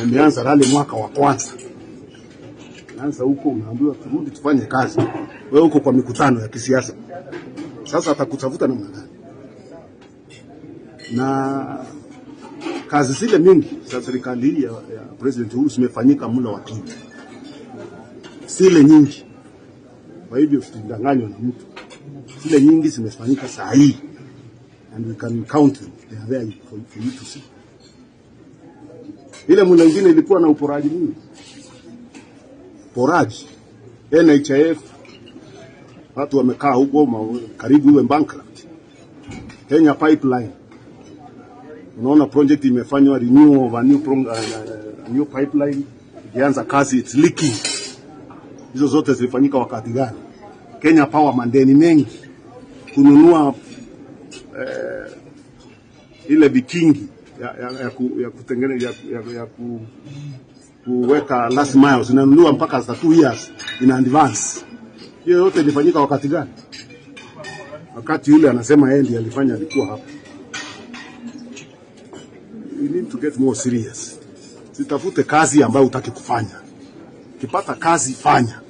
Umeanza rally mwaka wa kwanza, anza huko, unaambiwa turudi tufanye kazi, wewe uko kwa mikutano ya kisiasa. Sasa atakutafuta namna gani? Na kazi zile mingi za serikali hii ya President Uhuru zimefanyika muda wa pili, zile nyingi. Kwa hivyo usidanganywe na mtu, zile nyingi zimefanyika saa hii and we can count them, they are there for you to see. Ile mula ingine ilikuwa na uporaji mwingi, poraji NHIF, watu wamekaa huko karibu iwe bankrupt. Kenya Pipeline, unaona project imefanywa renewal of a new pipeline, ikianza kazi it's leaking. Hizo zote zilifanyika wakati gani? Kenya Power, madeni mengi, kununua ile vikingi ya kutengeneza ya kuweka last miles inanunuliwa mpaka za 2 years in advance. Hiyo yote ilifanyika wakati gani? Wakati yule anasema yeye ndiye alifanya, alikuwa hapa. We need to get more serious. Usitafute kazi ambayo hutaki kufanya. Ukipata kazi fanya,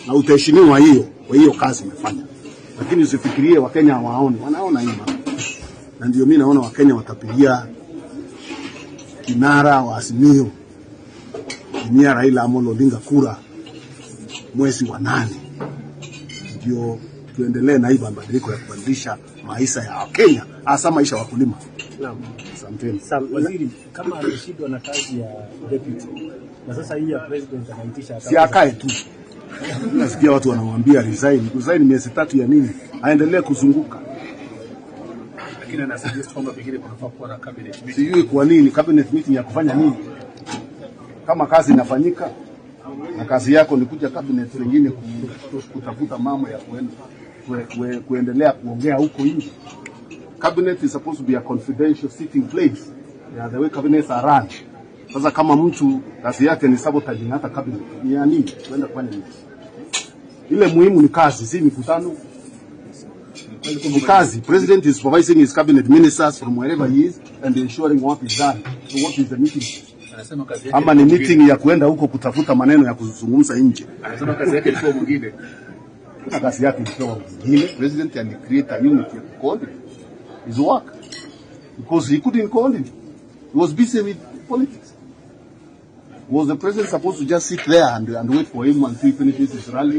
na utaheshimiwa hiyo kwa hiyo kazi umefanya, lakini usifikirie Wakenya hawaoni, wanaona hii mambo, na ndio mimi naona Wakenya watapigia kinara wa Azimio Engineer Raila Amolo Odinga kura mwezi wa 8, ndio tuendelee na hii mabadiliko ya kubadilisha maisha ya Wakenya, hasa maisha ya wakulima. Naam. Asanteni. Sam, waziri, kama ameshindwa na kazi ya deputy na sasa hii ya president anaitisha Si akae tu. Nasikia watu wanamwambia resign. Resign miezi 3 ya nini? Aendelee kuzunguka. Lakini ana suggest kwamba pengine kunafaa kuwa na cabinet meeting. Sijui kwa nini cabinet meeting ya kufanya nini? Kama kazi inafanyika na kazi yako ni kuja cabinet wengine kutafuta mambo ya kuendelea kuongea huko nje. Cabinet is supposed to be a confidential sitting place. Yeah, the way cabinets are run. Sasa kama mtu kazi yake ni sabotaging hata cabinet, ni ya nini kwenda kufanya nini? Ile muhimu ni kazi, si mikutano. Ni kazi. President is supervising his cabinet ministers from wherever he is and ensuring what is done. So what is the meeting? Anasema kazi yake Ama ni meeting ya kuenda huko kutafuta maneno ya kuzungumza nje? Anasema kazi yake ilikuwa mwingine. Na kazi yake ilipewa mwingine. President ali create a unit ya coordinate his work because he couldn't coordinate. He was busy with politics. Was the president supposed to just sit there and wait for him until he finishes his rally?